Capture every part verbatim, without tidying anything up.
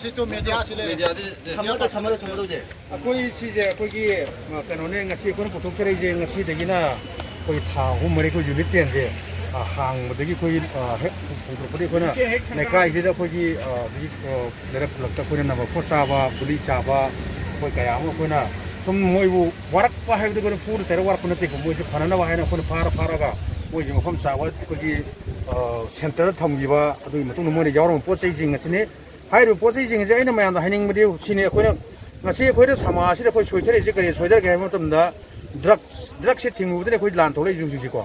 ꯁꯤ ꯇꯨ ꯃꯦꯗꯤꯌꯥꯁꯤ ꯂꯩꯔꯦ꯫ ꯃꯦꯗꯤꯌꯥꯗꯤ ꯊꯝꯃꯗꯣꯏ, ꯊꯝꯃꯗꯣꯏ, ꯊꯝꯃꯗꯣꯏꯁꯦ꯫ ꯑꯩꯈꯣꯏ ꯁꯤꯁꯦ ꯑꯩꯈꯣꯏꯒꯤ, ꯑ, ꯀꯩꯅꯣꯅꯦ, ꯉꯁꯤ ꯑꯩꯈꯣꯏꯅ ꯄꯨꯊꯣꯛꯆꯔꯛꯏꯁꯦ, ꯉꯁꯤꯗꯒꯤꯅ ꯑꯩꯈꯣꯏ ꯊꯥ ꯑꯍꯨꯝ ꯃꯔꯤ ꯑꯩꯈꯣꯏ ꯌꯨꯅꯤꯠ ꯇꯦꯟꯁꯦ, ꯑ, ꯍꯥꯡꯕꯗꯒꯤ ꯑꯩꯈꯣꯏ, ꯑ, ꯍꯦꯛ ꯍꯧꯗꯣꯔꯛꯄꯗꯒꯤ ꯑꯩꯈꯣꯏꯅ ꯂꯩꯀꯥꯏꯁꯤꯗ ꯑꯩꯈꯣꯏꯒꯤ, ꯑ, ꯍꯧꯖꯤꯛ, ꯑ, ꯂꯩꯔꯛ ꯈꯨꯜꯂꯛꯇ ꯑꯩꯈꯣꯏꯅ ꯅꯝꯕꯔ ꯐꯣꯔ ꯆꯥꯕ, ꯒꯨꯂꯤ ꯆꯥꯕ, ꯑꯩꯈꯣꯏ ꯀꯌꯥ ꯑꯃ ꯑꯩꯈꯣꯏꯅ ꯁꯨꯝ ꯃꯣꯏꯕꯨ ꯋꯥꯔꯛꯄ ꯍꯥꯏꯕꯗꯤ ꯑꯩꯈꯣꯏꯅ ꯐꯨꯔ ꯆꯩꯔ ꯋꯥꯔꯛꯄ ꯅꯠꯇꯦꯀꯣ, ꯃꯣꯏꯁꯦ ꯐꯅꯅꯕ ꯍꯥꯏꯅ ꯑꯩꯈꯣꯏꯅ ꯐꯥꯔ ꯐꯥꯔꯒ ꯃꯣꯏꯁꯦ ꯃꯐꯝ ꯆꯥꯕ ꯑꯩꯈꯣꯏꯒꯤ, ꯑ, ꯁꯦꯟꯇꯔꯗ ꯊꯝꯈꯤꯕ, ꯑꯗꯨꯒꯤ ꯃꯇꯨꯡꯗ ꯃꯣꯏꯅ ꯌꯥꯎꯔꯝꯕ ꯄꯣꯠ ꯆꯩꯁꯤꯡ ꯑꯁꯤꯅꯤ꯫ ꯍꯥꯏꯔꯤꯕ ꯄꯣꯠ ꯆꯩꯁꯤꯡ ꯑꯁꯤ ꯑꯩꯅ ꯃꯌꯥꯝꯗ ꯍꯥꯏꯅꯤꯡꯕꯗꯤ ꯁꯤꯅꯤ, ꯑꯩꯈꯣꯏꯅ ꯉꯁꯤ ꯑꯩꯈꯣꯏꯅ ꯁꯃꯥꯖꯁꯤꯗ ꯑꯩꯈꯣꯏ ꯁꯣꯏꯊꯔꯛꯏꯁꯦ ꯀꯔꯤ ꯁꯣꯏꯊꯔꯒꯦ ꯍꯥꯏꯕ ꯃꯇꯝꯗ, ꯗ꯭ꯔꯛꯁ, ꯗ꯭ꯔꯛꯁꯁꯦ ꯊꯤꯡꯉꯨꯕꯗꯅꯤ ꯑꯩꯈꯣꯏ ꯂꯥꯟ ꯊꯣꯛꯂꯛꯏꯁꯦ ꯍꯧꯖꯤꯛ ꯍꯧꯖꯤꯛꯀꯣ꯫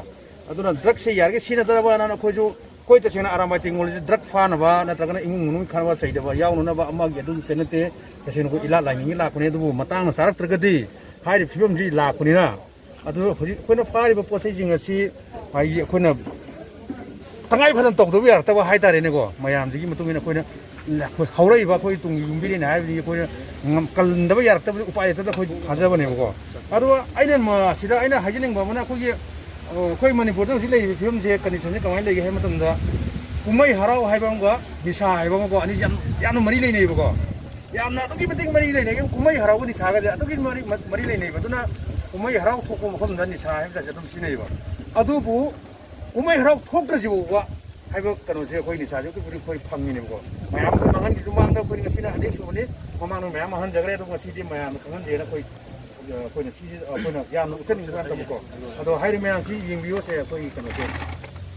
ꯑꯗꯨꯅ ꯗ꯭ꯔꯛꯁꯁꯦ ꯌꯥꯔꯤꯒꯩ ꯁꯤꯖꯤꯟꯅꯗꯅꯕꯅ ꯑꯩꯈꯣꯏꯁꯨ, ꯑꯩꯈꯣꯏ ꯇꯁꯦꯡꯅ ꯑꯔꯥꯝꯕꯥꯏ ꯇꯦꯡꯒꯣꯜꯁꯦ ꯗ꯭ꯔꯛ ꯐꯥꯅꯕ ꯅꯠꯇ꯭ꯔꯒꯅ ꯏꯃꯨꯡ ꯃꯅꯨꯡ ꯈꯠꯅꯕ ꯆꯩꯗꯕ ꯌꯥꯎꯅꯅꯕ ꯑꯃꯒꯤ ꯑꯗꯨꯒꯤ ꯀꯩ ꯅꯠꯇꯦ꯫ ꯇꯁꯦꯡꯅ ꯑꯩꯈꯣꯏ ꯏꯂꯥꯠ ꯂꯥꯏꯅꯤꯡꯒꯤ ꯂꯥꯛꯄꯅꯦ, ꯑꯗꯨꯕꯨ ꯃꯇꯥꯡꯅ ꯆꯥꯔꯛꯇ꯭ꯔꯒꯗꯤ ꯍꯥꯏꯔꯤꯕ ꯐꯤꯕꯝꯁꯤ ꯂꯥꯛꯄꯅꯤꯅ, ꯑꯗꯨ ꯍꯧꯖꯤꯛ ꯑꯩꯈꯣꯏꯅ ꯐꯥꯔꯤꯕ ꯄꯣꯠ ꯆꯩꯁꯤꯡ ꯑꯁꯤ ꯍꯥꯏꯗꯤ ꯑꯩꯈꯣꯏꯅ ꯇꯉꯥꯏ ꯐꯗꯅ ꯇꯧꯗꯕ ꯌꯥꯔꯛꯇꯕ ꯍꯥꯏꯇꯥꯔꯦꯅꯦꯀꯣ꯫ ꯃꯌꯥꯝꯁꯤꯒꯤ ꯃꯇꯨꯡ ꯏꯟꯅ ꯑꯩꯈꯣꯏꯅ, ꯑꯩꯈꯣꯏ ꯍꯧꯔꯛꯏꯕ ꯑꯩꯈꯣꯏ ꯇꯨꯡꯒꯤ ꯌꯨꯝꯕꯤꯔꯦꯟ ꯍꯥꯏꯕꯁꯤꯡꯁꯤ ꯑꯩꯈꯣꯏꯅ ꯉꯝ-, ꯀꯜꯍꯟꯗꯕ ꯌꯥꯔꯛꯇꯕꯗꯤ ꯎꯄꯥꯏ ꯂꯩꯇꯗꯅ ꯑꯩꯈꯣꯏ ꯊꯥꯖꯕꯅꯦꯕꯀꯣ꯫ ꯑꯗꯨꯒ ꯑꯩꯅ ꯃꯁꯤꯗ ꯑꯩꯅ ꯍꯥꯏꯖꯅꯤꯡꯕ ꯑꯃꯅ ꯑꯩꯈꯣꯏꯒꯤ, ꯑ, ꯑꯩꯈꯣꯏ ꯃꯅꯤꯄꯨꯔꯗ ꯍꯧꯖꯤꯛ ꯂꯩꯔꯤꯕ ꯐꯤꯕꯝꯁꯦ, ꯀꯟꯗꯤꯁꯟꯁꯦ ꯀꯃꯥꯏꯅ ꯂꯩꯒꯦ ꯍꯥꯏꯕ ꯃꯇꯝꯗ, ꯀꯨꯝꯍꯩ ꯍꯔꯥꯎ ꯍꯥꯏꯕ ꯑꯃꯒ ꯅꯤꯁꯥ ꯍꯥꯏꯕ ꯑꯃꯒ ꯑꯅꯤꯁꯦ ꯌꯥꯝ, ꯌꯥꯝꯅ ꯃꯔꯤ ꯂꯩꯅꯩꯌꯦꯕꯀꯣ꯫ ꯌꯥꯝꯅ ꯑꯗꯨꯛꯀꯤ ꯃꯇꯤꯛ ꯃꯔꯤ ꯂꯩꯅꯩ꯫ ꯀꯨꯝꯍꯩ ꯍꯔꯥꯎꯒ ꯅꯤꯁꯥꯒꯁꯦ ꯑꯗꯨꯛꯀꯤ ꯃꯔꯤ, ꯃꯔꯤ ꯂꯩꯅꯩꯕ꯫ ꯑꯗꯨꯅ ꯀꯨꯝꯍꯩ ꯍꯔꯥꯎ ꯊꯣꯛꯄ ꯃꯐꯝꯗ ꯅꯤꯁꯥ ꯍꯥꯏꯕꯁꯦ ꯑꯗꯨꯝ ꯁꯤꯖꯤꯟꯅꯩꯌꯦꯕ꯫ ꯑꯗꯨꯕꯨ ꯀꯨꯝꯍꯩ ꯍꯔꯥꯎ ꯊꯣꯛꯇ꯭ꯔꯁꯤ ꯐꯥꯎꯕ ꯍꯥꯏꯕ ꯀꯩꯅꯣꯁꯦ ꯑꯩꯈꯣꯏ ꯅꯤꯁꯥꯁꯦ ꯑꯗꯨꯛꯀꯤ ꯃꯇꯤꯛ ꯑꯩꯈꯣꯏ ꯐꯪꯉꯤꯅꯦꯕꯀꯣ꯫ ꯃꯌꯥꯝ ꯑꯩꯈꯣꯏ ꯃꯥꯡꯍꯟꯈꯤꯕ ꯃꯃꯥꯡꯗ ꯑꯩꯈꯣꯏ ꯉꯁꯤꯅ ꯑꯅꯤꯁꯨꯕꯅꯤ꯫ ꯃꯃꯥꯡꯗ ꯃꯌꯥꯝ ꯃꯥꯡꯍꯟꯖꯈ꯭ꯔꯦ, ꯑꯗꯣ ꯉꯁꯤꯗꯤ ꯃꯌꯥꯝꯅ ꯈꯪꯍꯟꯖꯦꯅ ꯑꯩꯈꯣꯏ ꯑꯩꯈꯣꯏꯅ ꯁꯤ, ꯑꯩꯈꯣꯏꯅ ꯌꯥꯝꯅ ꯎꯠꯆꯅꯤꯡꯕ ꯅꯠꯇꯕꯀꯣ꯫ ꯑꯗꯣ ꯍꯥꯏꯔꯤꯕ ꯃꯌꯥꯝꯁꯤ ꯌꯦꯡꯕꯤꯌꯣ꯫ ꯁꯦ ꯑꯩꯈꯣꯏꯒꯤ ꯀꯩꯅꯣꯁꯦ,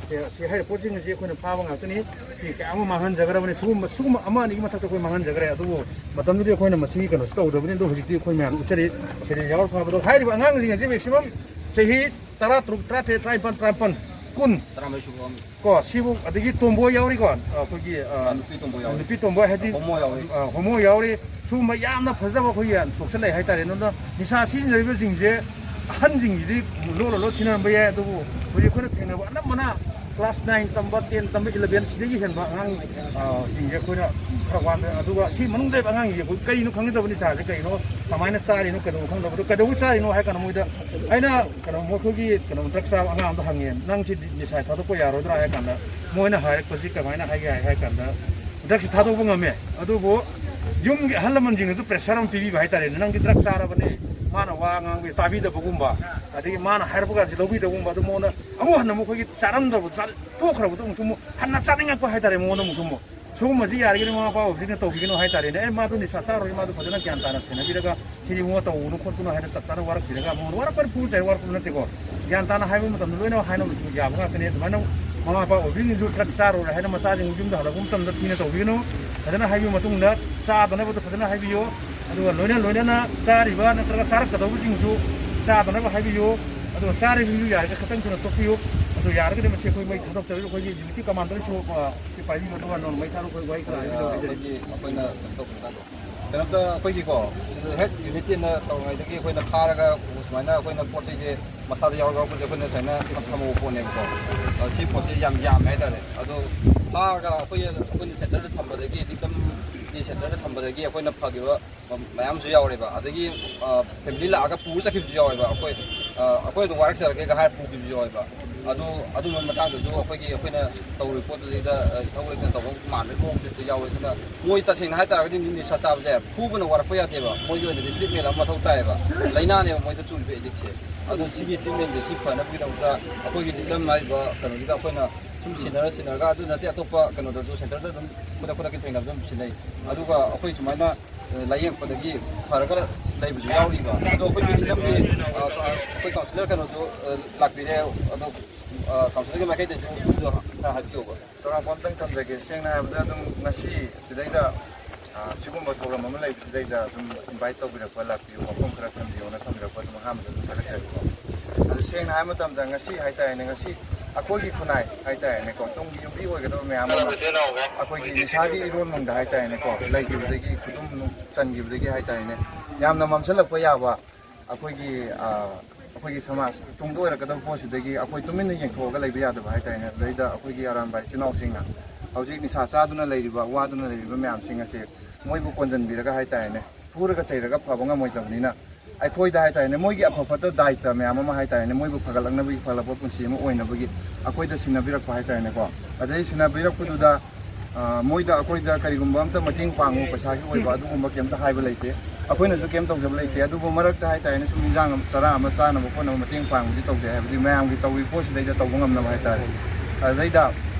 ꯁꯦ, ꯁꯤ ꯍꯥꯏꯔꯤꯕ ꯄꯣꯠꯁꯤꯡ ꯑꯁꯤ ꯑꯩꯈꯣꯏꯅ ꯐꯥꯕ ꯉꯥꯛꯇꯅꯤ꯫ ꯁꯤ ꯀꯌꯥ ꯑꯃ ꯃꯥꯡꯍꯟꯖꯈ꯭ꯔꯕꯅꯤ꯫ ꯁꯤꯒꯨꯝꯕ, ꯁꯤꯒꯨꯝꯕ ꯑꯃ ꯑꯅꯤꯒꯤ ꯃꯊꯛꯇ ꯑꯩꯈꯣꯏ ꯃꯥꯡꯍꯟꯖꯈ꯭ꯔꯦ꯫ ꯑꯗꯨꯕꯨ ꯃꯇꯝꯗꯨꯗꯤ ꯑꯩꯈꯣꯏꯅ ꯃꯁꯤꯒꯤ ꯀꯩꯅꯣꯁꯤ ꯇꯧꯗꯕꯅꯤ꯫ ꯑꯗꯣ ꯍꯧꯖꯤꯛꯇꯤ ꯑꯩꯈꯣꯏ ꯃꯌꯥꯝ ꯎꯠꯆꯔꯤ꯫ ꯁꯦꯔꯦꯜ ꯌꯥꯎꯔ ꯐꯥꯕꯗꯣ ꯍꯥꯏꯔꯤꯕ ꯑꯉꯥꯡꯁꯤꯡ ꯑꯁꯤ ꯃꯦꯛꯁꯤꯃꯝ ꯆꯍꯤ ꯇꯔꯥ ꯇꯔꯨꯛ, ꯇꯔꯥ ꯇꯔꯦꯠ, ꯇꯔꯥ ꯅꯤꯄꯥꯟ, ꯇꯔꯥ ꯃꯥꯄꯟ, ꯀꯨꯟ꯫ ꯇꯔꯥꯃꯔꯤ ꯁꯨꯕ ꯑꯃ꯫ ꯀꯣ, ꯁꯤꯕꯨ, ꯑꯗꯒꯤ ꯇꯣꯝꯕꯣꯏ ꯌꯥꯎꯔꯤꯀꯣ, ꯑꯩꯈꯣꯏꯒꯤ, ꯑ, ꯅꯨꯄꯤ ꯇꯣꯝꯕꯣꯏ ꯌꯥꯎꯔꯤ꯫ ꯅꯨꯄꯤ ꯇꯣꯝꯕꯣꯏ ꯍꯥꯏꯗꯤ, ꯍꯣꯃꯣ ꯌꯥꯎꯔꯤ꯫ ꯑ, ꯍꯣꯃꯣ ꯌꯥꯎꯔꯤ꯫ ꯁꯤꯒꯨꯝꯕ ꯌꯥꯝꯅ ꯐꯖꯗꯕ ꯑꯩꯈꯣꯏꯒꯤ ꯁꯣꯛꯆꯜꯂꯛꯑꯦ ꯍꯥꯏꯇꯥꯔꯦ꯫ ꯑꯗꯨꯅ ꯅꯤꯁꯥ ꯁꯤꯖꯤꯟꯅꯔꯤꯕꯁꯤꯡꯁꯦ ꯑꯍꯟꯁꯤꯡꯁꯤꯗꯤ ꯂꯣꯟ ꯂꯣꯟ ꯁꯤꯖꯤꯟꯅꯔꯝꯕ ꯌꯥꯏ, ꯑꯗꯨꯕꯨ ꯍꯧꯖꯤꯛ ꯑꯩꯈꯣꯏꯅ ꯊꯦꯡꯅꯕ ꯑꯅꯝꯕꯅ class nine ꯇꯝꯕ, ten ꯇꯝꯕ, eleven ꯁꯤꯗꯒꯤ ꯍꯦꯟꯕ ꯑꯉꯥꯡ, ꯑ, ꯁꯤꯡꯁꯦ ꯑꯩꯈꯣꯏꯅ ꯈꯔ ꯋꯥꯠꯂꯦ꯫ ꯑꯗꯨꯒ ꯁꯤ ꯃꯅꯨꯡꯗ ꯂꯩꯕ ꯑꯉꯥꯡꯁꯤꯡꯁꯦ ꯑꯩꯈꯣꯏ ꯀꯔꯤꯅꯣ ꯈꯪꯒꯗꯕ, ꯅꯤꯁꯥꯁꯦ ꯀꯩꯅꯣ, ꯀꯃꯥꯏꯅ ꯆꯥꯔꯤꯅꯣ, ꯀꯩꯗꯧꯕ ꯈꯪꯗꯕ, ꯑꯗꯨ ꯀꯩꯗꯧꯕ ꯆꯥꯔꯤꯅꯣ ꯍꯥꯏ ꯀꯥꯟꯗ ꯃꯣꯏꯗ ꯑꯩꯅ ꯀꯩꯅꯣ, ꯃꯈꯣꯏꯒꯤ ꯀꯩꯅꯣ, ꯗ꯭ꯔꯛ ꯆꯥꯕ ꯑꯉꯥꯡ ꯑꯃꯗ ꯍꯪꯉꯦ, "ꯅꯪ ꯁꯤ ꯅꯤꯁꯥ ꯊꯥꯗꯣꯛꯄ ꯌꯥꯔꯣꯏꯗ꯭ꯔꯥ?" ꯍꯥꯏ ꯀꯥꯟꯗ ꯃꯣꯏꯅ ꯍꯥꯏꯔꯛꯄꯁꯤ ꯀꯃꯥꯏꯅ ꯍꯥꯏꯒꯦ ꯍꯥꯏ, ꯍꯥꯏ ꯀꯥꯟꯗ, ꯗ꯭ꯔꯛꯁꯤ ꯊꯥꯗꯣꯛꯄ ꯉꯝꯃꯦ꯫ ꯑꯗꯨꯕꯨ ꯌꯨꯝꯒꯤ ꯑꯍꯜ ꯂꯃꯟꯁꯤꯡꯅꯁꯨ ꯄ꯭ꯔꯦꯁꯔ ꯑꯃ ꯄꯤꯕꯤꯕ ꯍꯥꯏꯇꯥꯔꯦꯅꯦ꯫ "ꯅꯪꯗꯤ ꯗ꯭ꯔꯛ ꯆꯥꯔꯕꯅꯤ", ꯃꯥꯅ ꯋꯥ ꯉꯥꯡꯕꯁꯦ ꯇꯥꯕꯤꯗꯕꯒꯨꯝꯕ, ꯑꯗꯒꯤ ꯃꯥꯅ ꯍꯥꯏꯔꯛꯄ ꯀꯥꯟꯁꯤ ꯂꯧꯕꯤꯗꯕꯒꯨꯝꯕ, ꯑꯗꯨ ꯃꯉꯣꯟꯗ ꯑꯃꯨꯛ ꯍꯟꯅ ꯑꯃꯨꯛ ꯑꯩꯈꯣꯏꯒꯤ ꯆꯥꯔꯝꯗꯕꯗꯣ, ꯆꯥ-, ꯇꯣꯛꯈ꯭ꯔꯕꯗꯣ ꯑꯃꯨꯛꯁꯨ ꯑꯃꯨꯛ ꯍꯟꯅ ꯆꯥꯅꯤꯡꯉꯛꯄ ꯍꯥꯏꯇꯥꯔꯦ꯫ ꯃꯉꯣꯟꯗ ꯑꯃꯨꯛꯁꯨ ꯑꯃꯨꯛ ꯁꯤꯒꯨꯝꯕꯁꯤ ꯌꯥꯔꯤꯈꯩꯗꯤ ꯃꯃꯥ ꯃꯄꯥ ꯑꯣꯏꯕꯁꯤꯡꯅ ꯇꯧꯕꯤꯒꯅꯨ ꯍꯥꯏꯇꯥꯔꯦꯅꯦ꯫ "ꯑꯦ, ꯃꯥꯗꯨ ꯅꯤꯁꯥ ꯆꯥꯔꯣꯏ, ꯃꯥꯗꯨ ꯐꯖꯅ ꯒ꯭ꯌꯥꯟ ꯇꯥꯅ ꯁꯦꯟꯅꯕꯤꯔꯒ ꯁꯤꯗꯤ ꯏꯕꯨꯡꯉꯣ ꯇꯧꯒꯅꯨ ꯈꯣꯠꯀꯅꯨ" ꯍꯥꯏꯅ ꯆꯞ ꯆꯥꯅ ꯋꯥꯔꯛꯄꯤꯔꯒ, ꯃꯉꯣꯟꯗ ꯋꯥꯔꯛꯄꯗꯤ ꯐꯨ ꯆꯩꯔ ꯋꯥꯔꯛꯄ ꯅꯠꯇꯦꯀꯣ꯫ ꯒ꯭ꯌꯥꯟ ꯇꯥꯅ ꯍꯥꯏꯕ ꯃꯇꯝꯗ ꯂꯣꯏꯅ ꯍꯥꯏꯅꯕꯁꯨ ꯌꯥꯕ ꯉꯥꯛꯇꯅꯤ꯫ ꯑꯗꯨꯃꯥꯏꯅ ꯃꯃꯥ ꯃꯄꯥ ꯑꯣꯏꯕꯁꯤꯡꯁꯨ ꯗ꯭ꯔꯛ ꯆꯥꯔꯨꯔꯦ ꯍꯥꯏꯅ ꯃꯆꯥꯁꯤꯡ ꯌꯨꯝꯗ ꯍꯜꯂꯛꯄ ꯃꯇꯝꯗ ꯊꯤꯅ ꯇꯧꯕꯤꯒꯅꯨ꯫ ꯐꯖꯅ ꯍꯥꯏꯕꯤꯌꯨ, ꯃꯇꯨꯡꯗ ꯆꯥꯗꯅꯕꯗꯣ ꯐꯖꯅ ꯍꯥꯏꯕꯤꯌꯨ꯫ ꯑꯗꯨꯒ ꯂꯣꯏꯅ ꯂꯣꯏꯅꯅ ꯆꯥꯔꯤꯕ ꯅꯠꯇ꯭ꯔꯒ ꯆꯥꯔꯛꯀꯗꯧꯕꯁꯤꯡꯁꯨ ꯆꯥꯗꯅꯕ ꯍꯥꯏꯕꯤꯌꯨ꯫ ꯑꯗꯨꯒ ꯆꯥꯔꯤꯕꯁꯤꯡꯁꯨ ꯌꯥꯔꯒ ꯈꯤꯇꯪ ꯊꯨꯅ ꯇꯣꯛꯄꯤꯌꯨ꯫ ꯑꯗꯨ ꯌꯥꯔꯒꯗꯤ ꯃꯁꯤ ꯑꯩꯈꯣꯏ ꯃꯩ ꯊꯥꯗꯣꯛꯆꯔꯤꯕ ꯑꯩꯈꯣꯏꯒꯤ ꯌꯨꯅꯤꯠꯀꯤ ꯀꯃꯥꯟꯗꯔꯁꯨ, ꯑ, ꯁꯤ ꯄꯥꯏꯕꯤꯌꯨ, ꯑꯗꯨꯒ ꯅꯣꯡꯃꯩ ꯊꯥꯔꯨ ꯑꯩꯈꯣꯏ ꯋꯥꯍꯩ ꯈꯔ ꯍꯥꯏꯕꯤꯔꯛꯑꯣ꯫ ꯑꯩꯈꯣꯏꯒꯤ, ꯑꯩꯈꯣꯏꯅ ꯀꯩꯅꯣ ꯇꯧꯕ ꯀꯩꯅꯣꯝꯇ ꯑꯩꯈꯣꯏꯒꯤꯀꯣ, ꯁꯤꯗ ꯍꯦꯛ ꯌꯨꯅꯤꯠ ꯇꯦꯟꯅ ꯇꯧꯔꯤꯉꯩꯗꯒꯤ ꯑꯩꯈꯣꯏꯅ ꯐꯥꯔꯒ ꯁꯨꯃꯥꯏꯅ ꯑꯩꯈꯣꯏꯅ ꯄꯣꯠ ꯆꯩꯁꯦ ꯃꯁꯥꯗ ꯌꯥꯎꯔ ꯌꯥꯎꯔꯛꯄꯁꯦ ꯑꯩꯈꯣꯏꯅ ꯁꯨꯃꯥꯏꯅ ꯊꯝ-, ꯊꯝꯍꯧꯕ ꯄꯣꯠꯅꯦꯕꯀꯣ꯫ ꯑ, ꯁꯤ ꯄꯣꯠꯁꯦ ꯌꯥꯝ ꯌꯥꯝꯃꯦ ꯍꯥꯏꯇꯥꯔꯦ꯫ ꯑꯗꯣ ꯐꯥꯔꯒ ꯑꯩꯈꯣꯏ, ꯑꯩꯈꯣꯏꯅ ꯁꯦꯟꯇꯔꯗ ꯊꯝꯕꯗꯒꯤ, ꯗꯤꯛꯇꯝꯒꯤ ꯁꯦꯟꯇꯔꯗ ꯊꯝꯕꯗꯒꯤ ꯑꯩꯈꯣꯏꯅ ꯐꯈꯤꯕ ꯃꯌꯥꯝꯁꯨ ꯌꯥꯎꯔꯦꯕ꯫ ꯑꯗꯒꯤ, ꯑ, ꯐꯦꯃꯤꯂꯤ ꯂꯥꯛꯑꯒ ꯄꯨꯔ ꯆꯠꯈꯤꯕꯁꯨ ꯌꯥꯎꯋꯦꯕ꯫ ꯑꯩꯈꯣꯏ, ꯑ, "ꯑꯩꯈꯣꯏ ꯑꯗꯨꯝ ꯋꯥꯔꯛꯆꯔꯒꯦꯒ" ꯍꯥꯏꯔ ꯄꯨꯈꯤꯕꯁꯨ ꯌꯥꯎꯋꯦꯕ꯫ ꯑꯗꯨ, ꯑꯗꯨꯝꯕ ꯃꯇꯥꯡꯗꯁꯨ ꯑꯩꯈꯣꯏꯒꯤ, ꯑꯩꯈꯣꯏꯅ ꯇꯧꯔꯤꯕ ꯄꯣꯠꯇꯨꯗꯩꯗ, ꯑ, ꯏꯊꯧ ꯂꯩꯇꯅ ꯇꯧꯕ ꯃꯥꯟꯕꯒꯤ ꯃꯑꯣꯡꯗꯁꯨ ꯌꯥꯎꯋꯦ꯫ ꯑꯗꯨꯅ ꯃꯣꯏ ꯇꯁꯦꯡꯅ ꯍꯥꯏꯇꯥꯔꯒꯗꯤ ꯅꯤꯁꯥ ꯆꯥꯕꯁꯦ ꯐꯨꯕꯅ ꯋꯥꯔꯛꯄ ꯌꯥꯗꯦꯕ꯫ ꯃꯣꯏꯒꯤ ꯑꯣꯏꯅꯗꯤ ꯇ꯭ꯔꯤꯠꯃꯦꯟ ꯑꯃ ꯃꯊꯧ ꯇꯥꯏꯌꯦꯕ꯫ ꯂꯥꯏꯅꯥꯅꯦꯕ ꯃꯣꯏꯗ ꯆꯨꯔꯤꯕ ꯑꯦꯗꯤꯛꯁꯦ꯫ ꯑꯗꯣ ꯁꯤꯒꯤ ꯇ꯭ꯔꯤꯠꯃꯦꯟꯁꯦ ꯁꯤ ꯐꯅꯕꯒꯤꯗꯃꯛꯇ ꯑꯩꯈꯣꯏꯒꯤ ꯂꯤꯛꯂꯝ ꯍꯥꯏꯔꯤꯕ ꯀꯩꯅꯣꯁꯤꯗ ꯑꯩꯈꯣꯏꯅ ꯁꯨꯝ ꯁꯤꯟꯅꯔ ꯁꯤꯟꯅꯔꯒ, ꯑꯗꯨ ꯅꯠꯇꯦ ꯑꯇꯣꯞꯄ ꯀꯩꯅꯣꯗꯁꯨ, ꯁꯦꯟꯇꯔꯗ ꯑꯗꯨꯝ ꯈꯨꯗꯛ ꯈꯨꯗꯛꯀꯤ ꯊꯦꯡꯅꯕꯗ ꯑꯗꯨꯝ ꯁꯤꯟꯅꯩ꯫ ꯑꯗꯨꯒ ꯑꯩꯈꯣꯏ ꯁꯨꯃꯥꯏꯅ, ꯑ, ꯂꯥꯏꯌꯦꯡꯉꯛꯄꯗꯒꯤ ꯐꯔꯒ ꯂꯩꯕꯁꯨ ꯌꯥꯎꯔꯤꯕ꯫ ꯑꯗꯣ ꯑꯩꯈꯣꯏꯒꯤ ꯂꯤꯛꯂꯝꯒꯤ, ꯑ, ꯑꯩꯈꯣꯏ ꯀꯥꯎꯟꯁꯤꯂꯔ ꯀꯩꯅꯣꯁꯨ, ꯑ, ꯂꯥꯛꯄꯤꯔꯦ꯫ ꯑꯗꯣ, ꯑ, ꯀꯥꯎꯟꯁꯤꯂꯔꯒꯤ ꯃꯥꯏꯀꯩꯗꯁꯨ ꯑꯗꯨ ꯈꯔ ꯍꯥꯏꯕꯤꯌꯣꯕ꯫ ꯆꯥꯎꯔꯥꯛꯄ ꯑꯝꯇꯪ ꯊꯝꯖꯒꯦ꯫ ꯁꯦꯡꯅ ꯍꯥꯏꯔꯕꯗ ꯑꯗꯨꯝ ꯉꯁꯤ ꯁꯤꯗꯩꯗ, ꯑ, ꯁꯤꯒꯨꯝꯕ ꯊꯧꯔꯝ ꯑꯃ ꯂꯩꯕꯁꯤꯗꯩꯗ ꯑꯗꯨꯝ ꯏꯟꯚꯥꯏꯠ ꯇꯧꯕꯤꯔꯛꯄ, ꯂꯥꯛꯄꯤꯌꯨ, ꯃꯐꯝ ꯈꯔ ꯊꯝꯕꯤꯌꯣꯅ ꯊꯝꯕꯤꯔꯛꯄ ꯑꯗꯨꯝ ꯑꯍꯥꯟꯕꯗ ꯑꯗꯨꯝ ꯊꯥꯒꯠꯆꯔꯤꯀꯣ꯫ ꯑꯗꯨ ꯁꯦꯡꯅ ꯍꯥꯏꯕ ꯃꯇꯝꯗ ꯉꯁꯤ ꯍꯥꯏꯇꯥꯔꯦꯅꯦ, ꯉꯁꯤ ꯑꯩꯈꯣꯏꯒꯤ ꯈꯨꯟꯅꯥꯏ ꯍꯥꯏꯇꯥꯔꯦꯅꯦꯀꯣ, ꯇꯨꯡꯒꯤ ꯌꯨꯝꯕꯤ ꯑꯣꯏꯒꯗꯕ ꯃꯌꯥꯝ ꯑꯃ ꯑꯩꯈꯣꯏꯒꯤ ꯅꯤꯁꯥꯒꯤ ꯏꯔꯣꯟ ꯅꯨꯡꯗ ꯍꯥꯏꯇꯥꯔꯦꯅꯦꯀꯣ, ꯂꯩꯈꯤꯕꯗꯒꯤ, ꯈꯨꯗꯨꯝ ꯆꯟꯈꯤꯕꯗꯒꯤ ꯍꯥꯏꯇꯥꯔꯦꯅꯦ, ꯌꯥꯝꯅ ꯃꯝꯁꯤꯜꯂꯛꯄ ꯌꯥꯕ ꯑꯩꯈꯣꯏꯒꯤ, ꯑ, ꯑꯩꯈꯣꯏꯒꯤ ꯁꯃꯥꯖ ꯇꯨꯡꯗ ꯑꯣꯏꯔꯛꯀꯗꯕ ꯄꯣꯠꯁꯤꯗꯒꯤ ꯑꯩꯈꯣꯏ ꯇꯨꯃꯤꯟꯅ ꯌꯦꯡꯊꯣꯛꯑꯒ ꯂꯩꯕ ꯌꯥꯗꯕ ꯍꯥꯏꯇꯥꯔꯦꯅꯦ꯫ ꯑꯗꯨꯗꯩꯗ ꯑꯩꯈꯣꯏꯒꯤ ꯑꯔꯥꯝꯕꯥꯏ ꯏꯆꯤꯜ ꯏꯅꯥꯎꯁꯤꯡꯅ ꯍꯧꯖꯤꯛ ꯅꯤꯁꯥ ꯆꯥꯗꯨꯅ ꯂꯩꯔꯤꯕ, ꯋꯥꯗꯨꯅ ꯂꯩꯔꯤꯕ ꯃꯌꯥꯝꯁꯤꯡ ꯑꯁꯦ ꯃꯣꯏꯕꯨ ꯀꯣꯟꯁꯤꯟꯕꯤꯔꯒ ꯍꯥꯏꯇꯥꯔꯦꯅꯦ, ꯐꯨꯔꯒ ꯆꯩꯔꯒ ꯐꯕ ꯉꯝꯃꯣꯏꯗꯕꯅꯤꯅ, ꯑꯩꯈꯣꯏꯗ ꯍꯥꯏꯇꯥꯔꯦꯅꯦ, ꯃꯣꯏꯒꯤ ꯑꯐ ꯐꯠꯇ ꯗꯥꯏꯇ ꯃꯌꯥꯝ ꯑꯃ ꯍꯥꯏꯇꯥꯔꯦꯅꯦ, ꯃꯣꯏꯕꯨ ꯐꯒꯠꯂꯛꯅꯕꯒꯤ, ꯐꯒꯠꯂꯛꯄ ꯄꯨꯟꯁꯤ ꯑꯃ ꯑꯣꯏꯅꯕꯒꯤ ꯑꯩꯈꯣꯏꯗ ꯁꯤꯟꯅꯕꯤꯔꯛꯄ ꯍꯥꯏꯇꯥꯔꯦꯅꯦꯀꯣ꯫ ꯑꯗꯩ ꯁꯤꯟꯅꯕꯤꯔꯛꯄꯗꯨꯗ ꯑ, ꯃꯣꯏꯗ ꯑꯩꯈꯣꯏꯗ ꯀꯔꯤꯒꯨꯝꯕ ꯑꯝꯇ ꯃꯇꯦꯡ ꯄꯥꯡꯉꯨ, ꯄꯩꯁꯥꯒꯤ ꯑꯣꯏꯕ ꯑꯗꯨꯒꯨꯝꯕ ꯀꯩꯝꯇ ꯍꯥꯏꯕ ꯂꯩꯇꯦ꯫ ꯑꯩꯈꯣꯏꯅꯁꯨ ꯀꯩꯝ ꯇꯧꯖꯕ ꯂꯩꯇꯦ꯫ ꯑꯗꯨꯕꯨ ꯃꯔꯛꯇ ꯍꯥꯏꯇꯥꯔꯦꯅꯦ, ꯁꯨꯝ ꯏꯟꯖꯥꯡ ꯑꯃ, ꯆꯔꯥ ꯑꯃ ꯆꯥꯅꯕ ꯈꯣꯠꯅꯕ ꯃꯇꯦꯡ ꯄꯥꯡꯕꯗꯤ ꯇꯧꯖꯩ, ꯍꯥꯏꯕꯗꯤ ꯃꯌꯥꯝꯒꯤ ꯇꯧꯔꯤ ꯄꯣꯠꯁꯤꯗꯩꯗ ꯇꯧꯕ ꯉꯝꯅꯕ ꯍꯥꯏꯇꯥꯔꯦ꯫ ꯑꯗꯨꯗꯩꯗ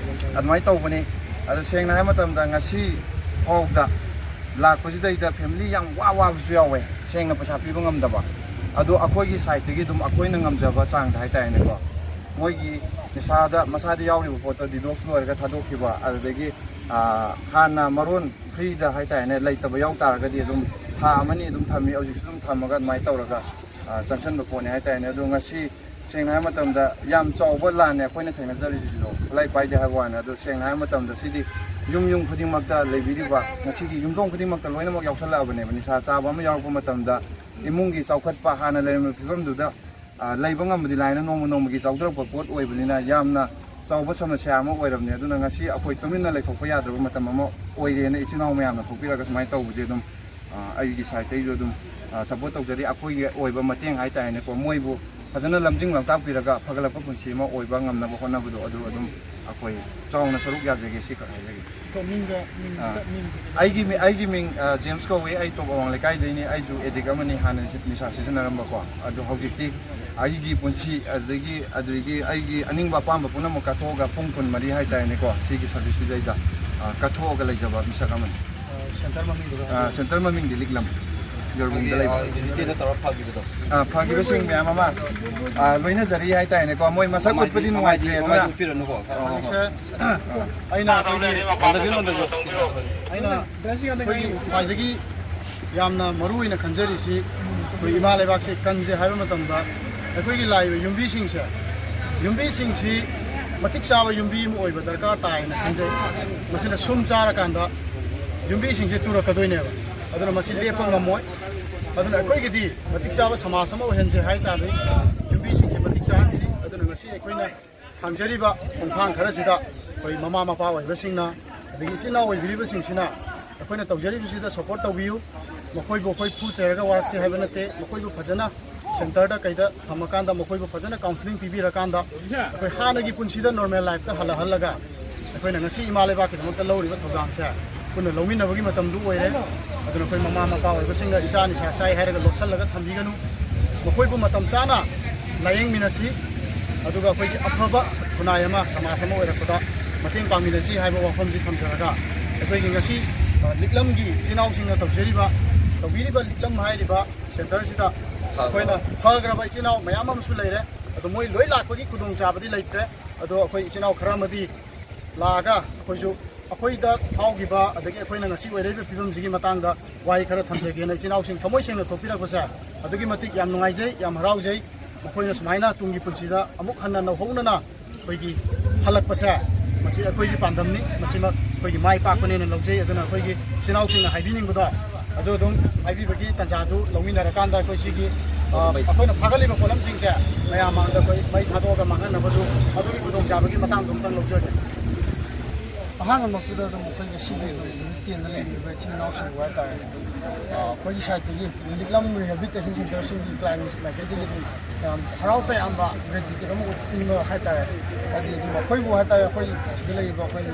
ꯑꯗꯨꯃꯥꯏꯅ ꯇꯧꯕꯅꯤ꯫ ꯑꯗꯣ ꯁꯦꯡꯅ ꯍꯥꯏꯕ ꯃꯇꯝꯗ ꯉꯁꯤ ꯐꯥꯎꯗ ꯂꯥꯛꯄꯁꯤꯗꯩꯗ ꯐꯦꯃꯤꯂꯤ ꯌꯥꯝ ꯋꯥ ꯋꯥꯕꯁꯨ ꯌꯥꯎꯋꯦ, ꯁꯦꯡꯅ ꯄꯩꯁꯥ ꯄꯤꯕ ꯉꯝꯗꯕ꯫ ꯑꯗꯣ ꯑꯩꯈꯣꯏꯒꯤ ꯁꯥꯏꯠꯇꯒꯤ ꯑꯗꯨꯝ ꯑꯩꯈꯣꯏꯅ ꯉꯝꯖꯕ ꯆꯥꯡꯗ ꯍꯥꯏꯇꯥꯔꯦꯅꯦꯀꯣ, ꯃꯣꯏꯒꯤ ꯅꯤꯁꯥꯗ, ꯃꯁꯥꯗ ꯌꯥꯎꯔꯤꯕ ꯄꯣꯠꯇꯣ detox ꯂꯣꯏꯔꯒ ꯊꯥꯗꯣꯛꯈꯤꯕ, ꯑꯗꯨꯗꯒꯤ, ꯑꯥ, ꯍꯥꯟꯅ ꯃꯔꯣꯟ ꯐ꯭ꯔꯤꯗ ꯍꯥꯏꯇꯥꯔꯦꯅꯦ, ꯂꯩꯇꯕ ꯌꯥꯎ ꯇꯥꯔꯒꯗꯤ ꯑꯗꯨꯝ ꯊꯥ ꯑꯃꯅꯤ ꯑꯗꯨꯝ ꯊꯝꯃꯤ, ꯍꯧꯖꯤꯛꯁꯨ ꯑꯗꯨꯝ ꯊꯝꯃꯒ ꯑꯗꯨꯃꯥꯏꯅ ꯇꯧꯔꯒ, ꯑꯥ, ꯆꯪꯁꯟꯕ ꯄꯣꯠꯅꯤ ꯍꯥꯏꯇꯥꯔꯦꯅꯦ꯫ ꯑꯗꯣ ꯉꯁꯤ ꯁꯦꯡꯅ ꯍꯥꯏꯕ ꯃꯇꯝꯗ ꯌꯥꯝ ꯆꯥꯎꯕ ꯂꯥꯟꯅꯦ ꯑꯩꯈꯣꯏꯅ ꯊꯦꯡꯅꯖꯔꯤꯁꯤꯁꯨ, ꯈꯨꯠꯂꯥꯏ ꯄꯥꯏꯗꯦ ꯍꯥꯏꯕ ꯋꯥꯅꯤ꯫ ꯑꯗꯣ ꯁꯦꯡꯅ ꯍꯥꯏꯕ ꯃꯇꯝꯗ ꯁꯤꯗꯤ ꯌꯨꯝ ꯌꯨꯝ ꯈꯨꯗꯤꯡꯃꯛꯇ ꯂꯩꯕꯤꯔꯤꯕ, ꯉꯁꯤꯒꯤ ꯌꯨꯝꯊꯣꯡ ꯈꯨꯗꯤꯡꯃꯛꯇ ꯂꯣꯏꯅꯃꯛ ꯌꯥꯎꯁꯜꯂꯛꯑꯕꯅꯦꯕ꯫ ꯅꯤꯁꯥ ꯆꯥꯕ ꯑꯃ ꯌꯥꯎꯔꯛꯄ ꯃꯇꯝꯗ ꯏꯃꯨꯡꯒꯤ ꯆꯥꯎꯈꯠꯄ, ꯍꯥꯟꯅ ꯂꯩꯔꯝꯕ ꯐꯤꯕꯝꯗꯨꯗ, ꯑ, ꯂꯩꯕ ꯉꯝꯕꯗꯤ ꯂꯥꯏꯅ ꯅꯣꯡꯃ ꯅꯣꯡꯃꯒꯤ ꯆꯥꯎꯊꯔꯛꯄ ꯄꯣꯠ ꯑꯣꯏꯕꯅꯤꯅ ꯌꯥꯝꯅ ꯆꯥꯎꯕ ꯁꯃꯁ꯭ꯌꯥ ꯑꯃ ꯑꯣꯏꯔꯕꯅꯤ꯫ ꯑꯗꯨꯅ ꯉꯁꯤ ꯑꯩꯈꯣꯏ ꯇꯨꯃꯤꯟꯅ ꯂꯩꯊꯣꯛꯄ ꯌꯥꯗ꯭ꯔꯕ ꯃꯇꯝ ꯑꯃ ꯑꯣꯏꯔꯦꯅ ꯏꯆꯤꯟ ꯏꯅꯥꯎ ꯃꯌꯥꯝꯅ ꯊꯣꯛꯄꯤꯔꯒ ꯁꯨꯃꯥꯏꯅ ꯇꯧꯕꯁꯦ ꯑꯗꯨꯝ, ꯑ, ꯑꯩꯒꯤ ꯁꯥꯏꯠꯇꯒꯤꯁꯨ ꯑꯗꯨꯝ, ꯑ, ꯁꯞꯄꯣꯔꯠ ꯇꯧꯖꯔꯤ꯫ ꯑꯩꯈꯣꯏꯒꯤ ꯑꯣꯏꯕ ꯃꯇꯦꯡ ꯍꯥꯏꯇꯥꯔꯦꯅꯦꯀꯣ, ꯃꯣꯏꯕꯨ ꯐꯖꯅ ꯂꯝꯖꯤꯡ ꯂꯝꯇꯥꯛꯄꯤꯔꯒ ꯐꯒꯠꯂꯛꯄ ꯄꯨꯟꯁꯤ ꯑꯃ ꯑꯣꯏꯕ ꯉꯝꯅꯕ ꯍꯣꯠꯅꯕꯗꯣ ꯑꯗꯨ ꯑꯗꯨꯝ ꯑꯩꯈꯣꯏ ꯆꯥꯎꯅ ꯁꯔꯨꯛ ꯌꯥꯖꯒꯦ, ꯁꯤꯈꯛ ꯍꯥꯏꯖꯒꯦ꯫ ꯃꯤꯡꯒ, ꯃꯤꯡ, ꯑꯥ꯫ ꯃꯤꯡ꯫ ꯑꯩꯒꯤ ꯃꯤ-, ꯑꯩꯒꯤ ꯃꯤꯡ, ꯑ, ꯖꯦꯝꯁ ꯀꯧꯏ꯫ ꯑꯩ ꯇꯣꯞ ꯑꯋꯥꯡ ꯂꯩꯀꯥꯏꯗꯩꯅꯤ꯫ ꯑꯩꯁꯨ ꯑꯦꯗꯤꯛ ꯑꯃꯅꯤ, ꯍꯥꯟꯅ ꯅꯤꯁꯥ ꯁꯤꯖꯤꯟꯅꯔꯝꯕꯀꯣ꯫ ꯑꯗꯣ ꯍꯧꯖꯤꯛꯇꯤ ꯑꯩꯒꯤ ꯄꯨꯟꯁꯤ, ꯑꯗꯨꯗꯒꯤ, ꯑꯗꯨꯗꯒꯤ ꯑꯩꯒꯤ ꯑꯅꯤꯡꯕ ꯑꯄꯥꯝꯕ ꯄꯨꯝꯅꯃꯛ ꯀꯠꯊꯣꯛꯑꯒ ꯄꯨꯡ ꯀꯨꯟꯃꯔꯤ ꯍꯥꯏꯇꯥꯔꯦꯅꯦꯀꯣ, ꯁꯤꯒꯤ ꯁꯔꯚꯤꯁꯁꯤꯗꯩꯗ, ꯑ, ꯀꯠꯊꯣꯛꯑꯒ ꯂꯩꯖꯕ ꯃꯤꯁꯛ ꯑꯃꯅꯤ꯫ ꯑ, ꯁꯦꯟꯇꯔ ꯃꯃꯤꯡꯗꯨꯒ ꯑ, ꯁꯦꯟꯇꯔ ꯃꯃꯤꯡꯗꯤ ꯂꯤꯛꯂꯝ, ꯌꯣꯔꯕꯨꯡꯗ ꯂꯩꯕ꯫ ꯑ, ꯗꯤꯂꯤꯇꯦꯗ ꯇꯧꯔ ꯐꯈꯤꯕꯗꯣ꯫ ꯑ, ꯐꯈꯤꯕꯁꯤꯡ ꯃꯌꯥꯝ ꯑꯃ, ꯑ, ꯂꯣꯏꯅꯖꯔꯤ ꯍꯥꯏꯇꯥꯔꯦꯅꯦꯀꯣ꯫ ꯃꯣꯏ ꯃꯁꯛ ꯃꯃꯥꯏꯗꯤ, ꯎꯠꯄꯗꯤ ꯃꯃꯥꯏꯗꯤ, ꯅꯨꯡꯉꯥꯏꯇ꯭ꯔꯦ, ꯑꯗꯨꯅ ꯃꯃꯥꯏꯗꯤ ꯎꯠꯄꯤꯔꯅꯨꯀꯣ꯫ ꯑ, ꯍꯣꯏ, ꯍꯣꯏ꯫ ꯍꯧꯖꯤꯛꯁꯦ ꯑꯩꯅ ꯑꯩꯈꯣꯏꯒꯤ, ꯍꯟꯗꯕꯤꯌꯨ, ꯍꯟꯗꯕꯤꯌꯨ꯫ ꯑꯩꯅ ꯑꯩꯈꯣꯏꯒꯤ ꯈ꯭ꯋꯥꯏꯗꯒꯤ ꯌꯥꯝꯅ ꯃꯔꯨ ꯑꯣꯏꯅ ꯈꯟꯖꯔꯤꯁꯤ, ꯑꯩꯈꯣꯏ ꯏꯃꯥ ꯂꯩꯕꯥꯛꯁꯦ ꯀꯟꯁꯦ ꯍꯥꯏꯕ ꯃꯇꯝꯗ ꯑꯩꯈꯣꯏꯒꯤ ꯂꯥꯛꯏꯕ ꯌꯨꯝꯕꯤꯁꯤꯡꯁꯦ, ꯌꯨꯝꯕꯤꯁꯤꯡꯁꯤ ꯃꯇꯤꯛ ꯆꯥꯕ ꯌꯨꯝꯕꯤ ꯑꯃ ꯑꯣꯏꯕ ꯗꯔꯀꯥꯔ ꯇꯥꯏꯅ ꯈꯟꯖꯩ꯫ ꯃꯁꯤꯅ ꯁꯨꯝ ꯆꯥꯔꯀꯥꯟꯗ ꯌꯨꯝꯕꯤꯁꯤꯡꯁꯦ ꯇꯨꯔꯛꯀꯗꯣꯏꯅꯦꯕ꯫ ꯑꯗꯨꯅ ꯃꯁꯤ ꯂꯦꯞꯄ ꯉꯝꯃꯣꯏ꯫ ꯑꯗꯨꯅ ꯑꯩꯈꯣꯏꯒꯤꯗꯤ ꯃꯇꯤꯛ ꯆꯥꯕ ꯁꯃꯥꯖ ꯑꯃ ꯑꯣꯏꯍꯟꯁꯦ ꯍꯥꯏ ꯇꯥꯔꯗꯤ ꯌꯨꯝꯕꯤꯁꯤꯡꯁꯦ ꯃꯇꯤꯛ ꯆꯥꯍꯟꯁꯤ꯫ ꯑꯗꯨꯅ ꯉꯁꯤ ꯑꯩꯈꯣꯏꯅ ꯊꯥꯡꯖꯔꯤꯕ ꯈꯣꯡꯊꯥꯡ ꯈꯔꯁꯤꯗ ꯑꯩꯈꯣꯏ ꯃꯃꯥ ꯃꯄꯥ ꯑꯣꯏꯕꯁꯤꯡꯅ, ꯑꯗꯒꯤ ꯏꯆꯤꯟ ꯏꯅꯥꯎ ꯑꯣꯏꯕꯤꯔꯤꯕꯁꯤꯡꯁꯤꯅ ꯑꯩꯈꯣꯏꯅ ꯇꯧꯖꯔꯤꯕꯁꯤꯗ ꯁꯞꯄꯣꯔꯠ ꯇꯧꯕꯤꯌꯨ꯫ ꯃꯈꯣꯏꯕꯨ ꯑꯩꯈꯣꯏ ꯐꯨ ꯆꯩꯔꯒ ꯋꯥꯔꯛꯁꯤ ꯍꯥꯏꯕ ꯅꯠꯇꯦ꯫ ꯃꯈꯣꯏꯕꯨ ꯐꯖꯅ ꯁꯦꯟꯇꯔꯗ ꯀꯩꯗ ꯊꯝꯃꯀꯥꯟꯗ, ꯃꯈꯣꯏꯕꯨ ꯐꯖꯅ ꯀꯥꯎꯟꯁꯤꯂꯤꯡ ꯄꯤꯕꯤꯔꯀꯥꯟꯗ, ꯑꯩꯈꯣꯏ ꯍꯥꯟꯅꯒꯤ ꯄꯨꯟꯁꯤꯗ ꯅꯣꯔꯃꯦꯜ ꯂꯥꯏꯐꯇ ꯍꯜꯂꯛꯍꯜꯂꯒ, ꯑꯩꯈꯣꯏꯅ ꯉꯁꯤ ꯏꯃꯥ ꯂꯩꯕꯥꯛꯀꯤꯗꯃꯛꯇ ꯂꯧꯔꯤꯕ ꯊꯧꯗꯥꯡꯁꯦ ꯄꯨꯟꯅ ꯂꯧꯃꯤꯟꯅꯕꯒꯤ ꯃꯇꯝꯗꯨ ꯑꯣꯏꯔꯦ꯫ ꯑꯗꯨꯅ ꯑꯩꯈꯣꯏ ꯃꯃꯥ ꯃꯄꯥ ꯑꯣꯏꯕꯁꯤꯡꯅ ꯏꯆꯥ ꯅꯤꯁꯥ ꯆꯥꯏ ꯍꯥꯏꯔꯒ ꯂꯣꯠꯁꯤꯜꯂꯒ ꯊꯝꯕꯤꯒꯅꯨ꯫ ꯃꯈꯣꯏꯕꯨ ꯃꯇꯝ ꯆꯥꯅ ꯂꯥꯌꯦꯡꯃꯤꯟꯅꯁꯤ, ꯑꯗꯨꯒ ꯑꯩꯈꯣꯏꯒꯤ ꯑꯐꯕ ꯈꯨꯟꯅꯥꯏ ꯑꯃ, ꯁꯃꯥꯖ ꯑꯃ ꯑꯣꯏꯔꯛꯄꯗ ꯃꯇꯦꯡ ꯄꯥꯡꯃꯤꯟꯅꯁꯤ ꯍꯥꯏꯕ ꯋꯥꯐꯝꯁꯤ ꯊꯝꯖꯔꯒ, ꯑꯩꯈꯣꯏꯒꯤ ꯉꯁꯤ, ꯑ, ꯂꯤꯛꯂꯝꯒꯤ ꯏꯆꯤꯜ ꯏꯅꯥꯎꯁꯤꯡꯅ ꯇꯧꯖꯔꯤꯕ, ꯇꯧꯕꯤꯔꯤꯕ ꯂꯤꯛꯂꯝ ꯍꯥꯏꯔꯤꯕ ꯁꯦꯟꯇꯔꯁꯤꯗ ꯑꯩꯈꯣꯏꯅ ꯐꯈ꯭ꯔꯕ ꯏꯆꯤꯜ ꯏꯅꯥꯎ ꯃꯌꯥꯝ ꯑꯃꯁꯨ ꯂꯩꯔꯦ꯫ ꯑꯗꯣ ꯃꯣꯏ ꯂꯣꯏ ꯂꯥꯛꯄꯒꯤ ꯈꯨꯗꯣꯡꯆꯥꯕꯗꯤ ꯂꯩꯇ꯭ꯔꯦ꯫ ꯑꯗꯣ ꯑꯩꯈꯣꯏ ꯏꯆꯤꯜ ꯏꯅꯥꯎ ꯈꯔ ꯑꯃꯗꯤ ꯂꯥꯛꯑꯒ ꯑꯩꯈꯣꯏꯁꯨ ꯑꯩꯈꯣꯏꯗ ꯐꯥꯎꯈꯤꯕ, ꯑꯗꯒꯤ ꯑꯩꯈꯣꯏꯅ ꯉꯁꯤ ꯑꯣꯏꯔꯛꯏꯕ ꯐꯤꯕꯝꯁꯤꯒꯤ ꯃꯇꯥꯡꯗ ꯋꯥꯍꯩ ꯈꯔ ꯊꯝꯖꯒꯦꯅ ꯏꯆꯤꯜ ꯏꯅꯥꯎꯁꯤꯡ ꯊꯃꯣꯏ ꯁꯦꯡꯅ ꯊꯣꯛꯄꯤꯔꯛꯄꯁꯦ ꯑꯗꯨꯛꯀꯤ ꯃꯇꯤꯛ ꯌꯥꯝ ꯅꯨꯡꯉꯥꯏꯖꯩ, ꯌꯥꯝ ꯍꯔꯥꯎꯖꯩ꯫ ꯃꯈꯣꯏꯅ ꯁꯨꯃꯥꯏꯅ ꯇꯨꯡꯒꯤ ꯄꯨꯟꯁꯤꯗ ꯑꯃꯨꯛ ꯍꯟꯅ ꯅꯧꯍꯧꯅꯅ ꯑꯩꯈꯣꯏꯒꯤ ꯍꯜꯂꯛꯄꯁꯦ, ꯃꯁꯤ ꯑꯩꯈꯣꯏꯒꯤ ꯄꯥꯟꯗꯝꯅꯤ, ꯃꯁꯤꯃꯛ ꯑꯩꯈꯣꯏꯒꯤ ꯃꯥꯏ ꯄꯥꯛꯄꯅꯦꯅ ꯂꯧꯖꯩ꯫ ꯑꯗꯨꯅ ꯑꯩꯈꯣꯏꯒꯤ ꯏꯆꯤꯜ ꯏꯅꯥꯎꯁꯤꯡꯅ ꯍꯥꯏꯕꯤꯅꯤꯡꯕꯗꯣ, ꯑꯗꯨ ꯑꯗꯨꯝ ꯍꯥꯏꯕꯤꯕꯒꯤ ꯇꯥꯟꯖꯥꯗꯨ ꯂꯧꯃꯤꯟꯅꯔꯀꯥꯟꯗ ꯑꯩꯈꯣꯏ ꯁꯤꯒꯤ, ꯑ, ꯑꯩꯈꯣꯏꯅ ꯐꯥꯒꯠꯂꯤꯕ ꯄꯣꯠꯂꯝꯁꯤꯡꯁꯦ ꯃꯌꯥꯝ ꯃꯥꯡꯗ ꯑꯩꯈꯣꯏ ꯃꯩ ꯊꯥꯗꯣꯛꯑꯒ ꯃꯥꯡꯍꯟꯅꯕꯗꯨ, ꯑꯗꯨꯒꯤ ꯈꯨꯗꯣꯡꯆꯥꯕꯒꯤ ꯃꯇꯥꯡꯗꯣ ꯑꯃꯨꯛꯇꯪ ꯂꯧꯖꯒꯦ꯫ ꯑꯍꯥꯟꯕꯃꯛꯇꯗ ꯑꯗꯨꯝ ꯑꯩꯈꯣꯏ ꯉꯁꯤꯒꯤ ꯑꯗꯨꯝ ꯌꯨꯅꯤꯠ ꯇꯦꯟꯗ ꯂꯩꯕꯤꯔꯤꯕ ꯏꯆꯤꯜ ꯏꯅꯥꯎꯁꯤꯡꯕꯨ ꯍꯥꯏꯇꯥꯔꯦ, ꯑ, ꯑꯩꯈꯣꯏꯒꯤ ꯁꯥꯏꯠꯇꯒꯤ ꯂꯤꯛꯂꯝ ꯔꯤꯍꯦꯕꯤꯂꯤꯇꯦꯁꯟ ꯁꯦꯟꯇꯔꯁꯤꯡꯒꯤ ꯀ꯭ꯂꯥꯏꯟꯁ ꯃꯥꯏꯀꯩꯗꯒꯤ ꯑꯗꯨꯝ ꯌꯥꯝ ꯍꯔꯥꯎ ꯇꯌꯥꯝꯕ ꯒ꯭ꯔꯦꯇꯤꯇ꯭ꯌꯨꯠ ꯑꯃ ꯎꯠꯅꯤꯡꯕ ꯍꯥꯏꯇꯥꯔꯦ꯫ ꯍꯥꯏꯗꯤ ꯑꯗꯨꯝ ꯑꯩꯈꯣꯏꯕꯨ ꯍꯥꯏꯇꯥꯔꯦ, ꯑꯩꯈꯣꯏ ꯁꯤꯗ ꯂꯩꯔꯤꯕ ꯑꯩꯈꯣꯏ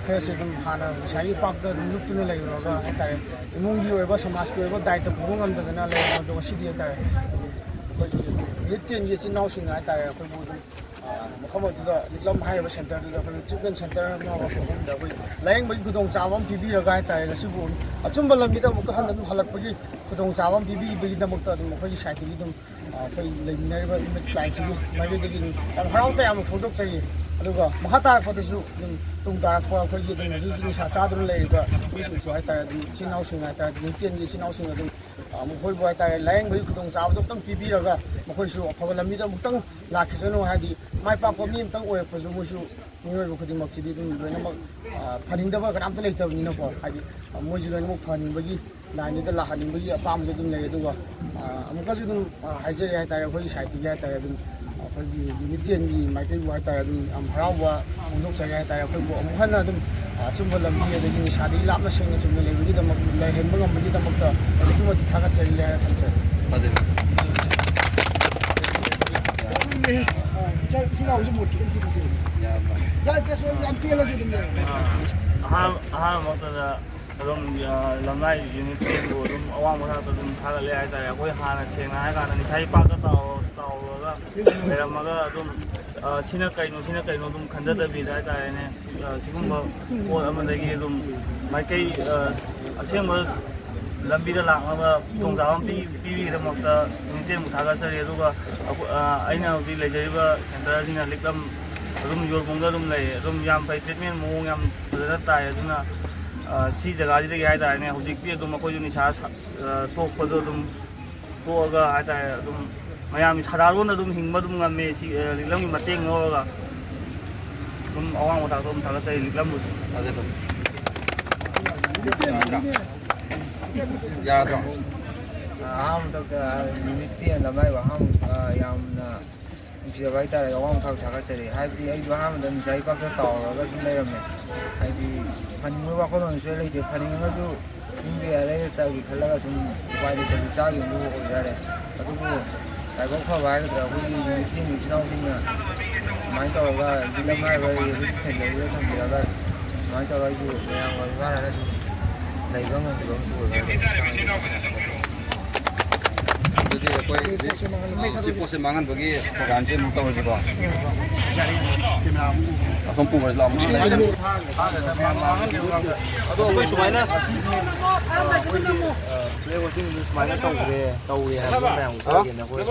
ꯈꯔꯁꯦ ꯑꯗꯨꯝ ꯍꯥꯟꯅ ꯉꯁꯥꯏꯒꯤ ꯄꯥꯛꯇ ꯑꯗꯨꯝ ꯂꯨꯞꯇꯨꯅ ꯂꯩꯔꯨꯔꯒ ꯍꯥꯏꯇꯥꯔꯦ, ꯏꯃꯨꯡꯒꯤ ꯑꯣꯏꯕ, ꯁꯃꯥꯖꯀꯤ ꯑꯣꯏꯕ ꯗꯥꯏꯇ ꯄꯨꯕ ꯉꯝꯗꯗꯅ ꯂꯩꯔꯝꯕꯗꯣ ꯉꯁꯤꯗꯤ ꯍꯥꯏꯇꯥꯔꯦ, ꯑꯩꯈꯣꯏꯒꯤ ꯌꯨꯅꯤꯠ ꯇꯦꯟꯒꯤ ꯏꯆꯤꯜ ꯏꯅꯥꯎꯁꯤꯡꯅ ꯍꯥꯏꯇꯥꯔꯦ, ꯑꯩꯈꯣꯏꯕꯨ ꯑꯗꯨꯝ, ꯑ, ꯃꯐꯝ ꯑꯗꯨꯗ ꯂꯤꯛꯂꯝ ꯍꯥꯏꯔꯤꯕ ꯁꯦꯟꯇꯔꯗꯨꯗ ꯑꯩꯈꯣꯏꯒꯤ ꯇ꯭ꯔꯤꯠꯃꯦꯟ ꯁꯦꯟꯇꯔ ꯑꯃ ꯑꯣꯏꯕ ꯃꯐꯝꯗ ꯑꯩꯈꯣꯏ ꯂꯥꯌꯦꯡꯕꯒꯤ ꯈꯨꯗꯣꯡꯆꯥꯕ ꯑꯃ ꯄꯤꯕꯤꯔꯒ ꯍꯥꯏꯇꯥꯔꯦ, ꯉꯁꯤꯕꯨ ꯑꯆꯨꯝꯕ ꯂꯝꯕꯤꯗ ꯑꯃꯨꯛꯀ ꯍꯟꯅ ꯑꯗꯨꯝ ꯍꯜꯂꯛꯄꯒꯤ ꯈꯨꯗꯣꯡꯆꯥꯕ ꯑꯃ ꯄꯤꯕꯤꯕꯒꯤꯗꯃꯛꯇ ꯑꯗꯨꯝ ꯑꯩꯈꯣꯏꯒꯤ ꯁꯥꯏꯠꯇꯒꯤ ꯑꯗꯨꯝ, ꯑ, ꯑꯩꯈꯣꯏ ꯂꯩꯃꯤꯟꯅꯔꯤꯕ ꯏꯃꯤꯠ ꯀ꯭ꯂꯥꯏꯟꯁꯤꯒꯤ ꯃꯥꯏꯀꯩꯗꯒꯤ ꯑꯗꯨꯝ ꯌꯥꯝ ꯍꯔꯥꯎ ꯇꯌꯥꯝꯕ ꯐꯣꯡꯗꯣꯛꯆꯔꯤ꯫ ꯑꯗꯨꯒ ꯃꯈꯥ ꯇꯥꯔꯛꯄꯗꯁꯨ ꯑꯗꯨꯝ ꯇꯨꯡ ꯇꯥꯔꯛꯄ ꯑꯩꯈꯣꯏꯒꯤ ꯑꯗꯨꯝ ꯍꯧꯖꯤꯛ ꯍꯧꯖꯤꯛ ꯅꯤꯁꯥ ꯆꯥꯗꯨꯅ ꯂꯩꯔꯤꯕ ꯃꯤꯁꯤꯡꯁꯨ ꯍꯥꯏꯇꯥꯔꯦ, ꯑꯗꯨꯝ ꯏꯆꯤꯜ ꯏꯅꯥꯎꯁꯤꯡ ꯍꯥꯏꯇꯥꯔꯦ, ꯑꯗꯨꯝ ꯇꯦꯟꯒꯤ ꯏꯆꯤꯜ ꯏꯅꯥꯎꯁꯤꯡ ꯑꯗꯨꯝ, ꯑ, ꯃꯈꯣꯏꯕꯨ ꯍꯥꯏꯇꯥꯔꯦ, ꯂꯥꯌꯦꯡꯕꯒꯤ ꯈꯨꯗꯣꯡꯆꯥꯕꯗꯣ ꯑꯃꯨꯛꯇꯪ ꯄꯤꯕꯤꯔꯒ ꯃꯈꯣꯏꯁꯨ ꯑꯐꯕ ꯂꯝꯕꯤꯗ ꯑꯃꯨꯛꯇꯪ ꯂꯥꯛꯈꯤꯁꯅꯨ꯫ ꯍꯥꯏꯗꯤ ꯃꯥꯏ ꯄꯥꯛꯄ ꯃꯤ ꯑꯃꯇꯪ ꯑꯣꯏꯔꯛꯄꯁꯨ ꯃꯣꯏꯁꯨ ꯃꯤꯑꯣꯏꯕ ꯈꯨꯗꯤꯡꯃꯛꯁꯤꯗꯤ ꯑꯗꯨꯝ ꯂꯣꯏꯅꯃꯛ, ꯑ, ꯐꯅꯤꯡꯗꯕ ꯀꯅꯥꯝꯇ ꯂꯩꯇꯕꯅꯤꯅꯀꯣ, ꯍꯥꯏꯗꯤ, ꯑ, ꯃꯣꯏꯁꯨ ꯂꯣꯏꯅꯃꯛ ꯐꯍꯟꯅꯤꯡꯕꯒꯤ ꯂꯥꯏꯟꯗꯨꯗ ꯂꯥꯛꯍꯟꯅꯤꯡꯕꯒꯤ ꯑꯄꯥꯝꯕꯗꯤ ꯑꯗꯨꯝ ꯂꯩ꯫ ꯑꯗꯨꯒ, ꯑ, ꯑꯃꯨꯛꯀꯁꯨ ꯑꯗꯨꯝ, ꯑ, ꯍꯥꯏꯖꯔꯤ ꯍꯥꯏꯇꯥꯔꯦ, ꯑꯩꯈꯣꯏꯒꯤ ꯁꯥꯏꯠꯇꯒꯤ ꯍꯥꯏꯇꯥꯔꯦ, ꯑꯗꯨꯝ ꯑꯩꯈꯣꯏꯒꯤ ꯌꯨꯅꯤꯠ ꯇꯦꯟꯒꯤ ꯃꯥꯏꯀꯩꯕꯨ ꯍꯥꯏꯇꯥꯔꯦ, ꯑꯗꯨꯝ ꯌꯥꯝ ꯍꯔꯥꯎꯕ ꯐꯣꯡꯗꯣꯛꯆꯔꯤ ꯍꯥꯏꯇꯥꯔꯦ꯫ ꯑꯩꯈꯣꯏꯕꯨ ꯑꯃꯨꯛ ꯍꯟꯅ ꯑꯗꯨꯝ, ꯑ, ꯑꯆꯨꯝꯕ ꯂꯝꯕꯤ ꯑꯗꯒꯤ ꯅꯤꯁꯥꯗꯒꯤ ꯂꯥꯞꯅ ꯁꯦꯡꯅ ꯆꯨꯝꯅ ꯂꯩꯕꯒꯤꯗꯃꯛ, ꯂꯩꯍꯟꯕ ꯉꯝꯕꯒꯤꯗꯃꯛꯇ ꯑꯗꯨꯛꯀꯤ ꯃꯇꯤꯛ ꯊꯥꯒꯠꯆꯔꯤ ꯍꯥꯏꯅ ꯊꯝꯖꯔꯤ꯫ ꯐꯖꯩ꯫ ꯏꯆꯥ-, ꯏꯆꯤꯜ ꯏꯅꯥꯎꯁꯨ ꯃꯣꯠ ꯈꯤꯇꯪ ꯄꯤꯕꯤꯌꯨ꯫ ꯌꯥꯏ, ꯀꯩꯁꯨ ꯌꯥꯝ ꯇꯦꯜꯂꯁꯨ ꯑꯗꯨꯝ ꯌꯥꯏ꯫ ꯑꯍꯥꯟ-, ꯑꯍꯥꯟꯕꯃꯛꯇꯗ ꯑꯗꯨꯝ, ꯑ, ꯂꯝꯂꯥꯏ ꯌꯨꯅꯤꯠ ꯇꯦꯟꯕꯨ ꯑꯗꯨꯝ ꯑꯋꯥꯡꯕ ꯊꯥꯛꯇ ꯑꯗꯨꯝ ꯊꯥꯒꯠꯂꯦ ꯍꯥꯏꯇꯥꯔꯦ꯫ ꯑꯩꯈꯣꯏ ꯍꯥꯟꯅ ꯁꯦꯡꯅ ꯍꯥꯏꯔꯀꯥꯟꯗ ꯅꯤꯁꯥ ꯏꯄꯥꯛꯇ ꯇꯥꯎꯔ-, ꯇꯥꯎꯔꯒ ꯂꯩꯔꯝꯃꯒ ꯑꯗꯨꯝ, ꯑ, ꯁꯤꯅ ꯀꯩꯅꯣ, ꯁꯤꯅ ꯀꯩꯅꯣ ꯑꯗꯨꯝ ꯈꯟꯖꯗꯕꯤꯗ ꯍꯥꯏꯇꯥꯔꯦꯅꯦ꯫ ꯑ, ꯁꯤꯒꯨꯝꯕ ꯄꯣꯠ ꯑꯃꯗꯒꯤ ꯑꯗꯨꯝ ꯃꯥꯏꯀꯩ, ꯑ, ꯑꯁꯦꯡꯕ ꯂꯝꯕꯤꯗ ꯂꯥꯛꯅꯕ ꯈꯨꯗꯣꯡꯆꯥꯕ ꯑꯃ ꯄꯤ-, ꯄꯤꯕꯤꯒꯤꯗꯃꯛꯇ ꯌꯨꯅꯤꯠ ꯇꯦꯟꯕꯨ ꯊꯥꯒꯠꯆꯔꯤ꯫ ꯑꯗꯨꯒ ꯑꯩꯈꯣ-, ꯑ, ꯑꯩꯅ ꯍꯧꯖꯤꯛ ꯂꯩꯖꯔꯤꯕ ꯁꯦꯟꯇꯔ ꯑꯁꯤꯅ ꯂꯤꯛꯂꯝ ꯑꯗꯨꯝ ꯌꯣꯔꯕꯨꯡꯗ ꯑꯗꯨꯝ ꯂꯩ꯫ ꯑꯗꯨꯝ ꯌꯥꯝ ꯐꯩ, ꯇ꯭ꯔꯤꯠꯃꯦꯟ ꯃꯑꯣꯡ ꯌꯥꯝ ꯐꯖꯅ ꯇꯥꯏ꯫ ꯑꯗꯨꯅ, ꯑ, ꯁꯤ ꯖꯒꯥꯁꯤꯗꯒꯤ ꯍꯥꯏꯇꯥꯔꯦꯅꯦ, ꯍꯧꯖꯤꯛꯇꯤ ꯑꯗꯨꯝ ꯑꯩꯈꯣꯏꯁꯨ ꯅꯤꯁꯥ ꯁꯥ-, ꯑ, ꯇꯣꯛꯄꯗꯣ ꯑꯗꯨꯝ ꯇꯣꯛꯑꯒ ꯍꯥꯏꯇꯥꯔꯦ, ꯑꯗꯨꯝ ꯃꯌꯥꯝꯒꯤ ꯁꯥꯗꯥꯔꯣꯟ ꯑꯗꯨꯝ ꯍꯤꯡꯕ ꯑꯗꯨꯝ ꯉꯝꯃꯦ꯫ ꯁꯤ, ꯑ, ꯂꯤꯛꯂꯝꯒꯤ ꯃꯇꯦꯡ ꯂꯧꯔꯒ ꯑꯗꯨꯝ ꯑꯋꯥꯡꯕ ꯊꯥꯛꯇ ꯑꯗꯨꯝ ꯊꯥꯒꯠꯆꯔꯤ ꯂꯤꯛꯂꯝꯕꯨꯁꯨ꯫ ꯐꯖꯩ, ꯐꯖꯩ꯫ ꯌꯥꯗ꯭ꯔꯣ? ꯑꯍꯥꯟꯕꯗ, ꯑ, ꯌꯨꯅꯤꯠ ꯇꯦꯟ ꯂꯝꯂꯥꯏꯕ ꯑꯍꯥꯟꯕ, ꯑ, ꯌꯥꯝꯅ ꯅꯨꯡꯁꯤꯖꯕ ꯍꯥꯏꯇꯥꯔꯦ, ꯑꯋꯥꯡꯕ ꯊꯥꯛꯇ ꯊꯥꯒꯠꯆꯔꯤ꯫ ꯍꯥꯏꯕꯗꯤ ꯑꯩꯁꯨ ꯑꯍꯥꯟꯕꯗ ꯅꯤꯁꯥ ꯏꯄꯥꯛꯇ ꯇꯥꯎꯔꯒ ꯁꯨꯝ ꯂꯩꯔꯝꯃꯦ꯫ ꯍꯥꯏꯗꯤ ꯐꯅꯤꯡꯕꯒꯤ ꯋꯥꯈꯜꯂꯣꯟꯁꯨ ꯂꯩꯇꯦ, ꯐꯅꯤꯡꯉꯒꯁꯨ ꯌꯨꯝꯒꯤ ꯑꯔꯩ ꯂꯩꯇꯒꯤ ꯈꯜꯂꯒ ꯁꯨꯝ ꯎꯄꯥꯏ ꯂꯩꯇꯕꯤ ꯆꯥꯈꯤꯕꯗꯨ ꯑꯣꯏꯇꯥꯔꯦ꯫ ꯑꯗꯨꯕꯨ ꯂꯥꯏꯕꯛ ꯐꯕ ꯍꯥꯏꯒꯗ꯭ꯔꯥ, ꯑꯩꯈꯣꯏꯒꯤ ꯅꯨꯃꯤꯠ ꯊꯦꯡꯒꯤ ꯏꯆꯤꯜ ꯏꯅꯥꯎꯁꯤꯡꯅ ꯁꯨꯃꯥꯏꯅ ꯇꯧꯔꯒ ꯂꯤꯛꯂꯝ ꯍꯥꯏꯔꯤꯕ ꯔꯤꯍꯦꯕꯤꯂꯤꯇꯦꯁꯟ ꯁꯦꯟꯇꯔꯁꯤꯗ ꯊꯝꯕꯤꯔꯒ ꯁꯨꯃꯥꯏꯅ ꯇꯧꯔꯒ ꯑꯩꯁꯨ ꯃꯌꯥꯝꯒ ꯂꯣꯏꯅꯔꯒ ꯁꯨꯝ ꯂꯩꯕ ꯉꯝꯈꯤꯕ ꯑꯃꯁꯨ ꯑꯣꯏꯕ ꯍꯥꯏꯇꯥꯔꯦ꯫ ꯑꯗꯨꯗꯤ ꯑꯩꯈꯣꯏ ꯍꯧꯖꯤꯛ ꯁꯤ ꯄꯣꯠꯁꯦ ꯃꯥꯡꯍꯟꯕꯒꯤ ꯄ꯭ꯔꯣꯒ꯭ꯔꯥꯝꯁꯦ ꯑꯃꯨꯛ ꯇꯧꯔꯁꯤꯀꯣ꯫ ꯑꯁꯣꯝ ꯄꯨꯈ꯭ꯔꯁꯤ ꯂꯥꯛꯑꯣ꯫ ꯑꯗꯣ ꯑꯩꯈꯣꯏ ꯁꯨꯃꯥꯏꯅ ꯐ꯭ꯂꯦꯛ ꯍꯣꯁꯇꯤꯡꯁꯦ ꯁꯨꯃꯥꯏꯅ ꯇꯧꯈ꯭ꯔꯦ, ꯇꯧꯔꯦ ꯍꯥꯏꯕꯗꯣ ꯃꯌꯥꯝ ꯎꯠꯆꯒꯦꯅ ꯑꯩꯈꯣꯏ꯫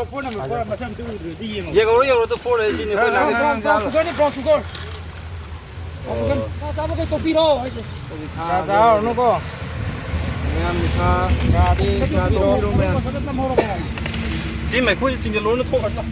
ꯌꯦꯡꯍꯧꯔꯣ, ꯌꯦꯡꯍꯧꯔꯣ, ꯑꯗꯨ ꯐꯣꯔ ꯁꯤꯅꯤ ꯑꯩꯈꯣꯏ ꯂꯥꯛꯏꯁꯦ꯫ ꯕ꯭ꯔꯥꯎꯟ ꯁꯨꯒꯔꯅꯤ, ꯕ꯭ꯔꯥꯎꯟ ꯁꯨꯒꯔ꯫ ꯆꯥ ꯆꯥꯕꯈꯩ ꯇꯣꯛꯄꯤꯔꯣ ꯍꯥꯏꯁꯦ꯫ ꯆꯥ ꯆꯥꯔꯨꯅꯨꯀꯣ꯫ ꯃꯌꯥꯝ ꯅꯤꯁꯥ ꯆꯥꯗꯦ, ꯅꯤꯁꯥ ꯇꯣꯛꯄꯤꯔꯣ ꯃꯌꯥꯝ꯫ ꯁꯤ ꯃꯩꯈꯨꯁꯦ ꯆꯤꯡꯁꯤꯜꯂꯨꯔꯅꯨ, ꯊꯣꯛꯑꯁꯤ ꯂꯥꯎ꯫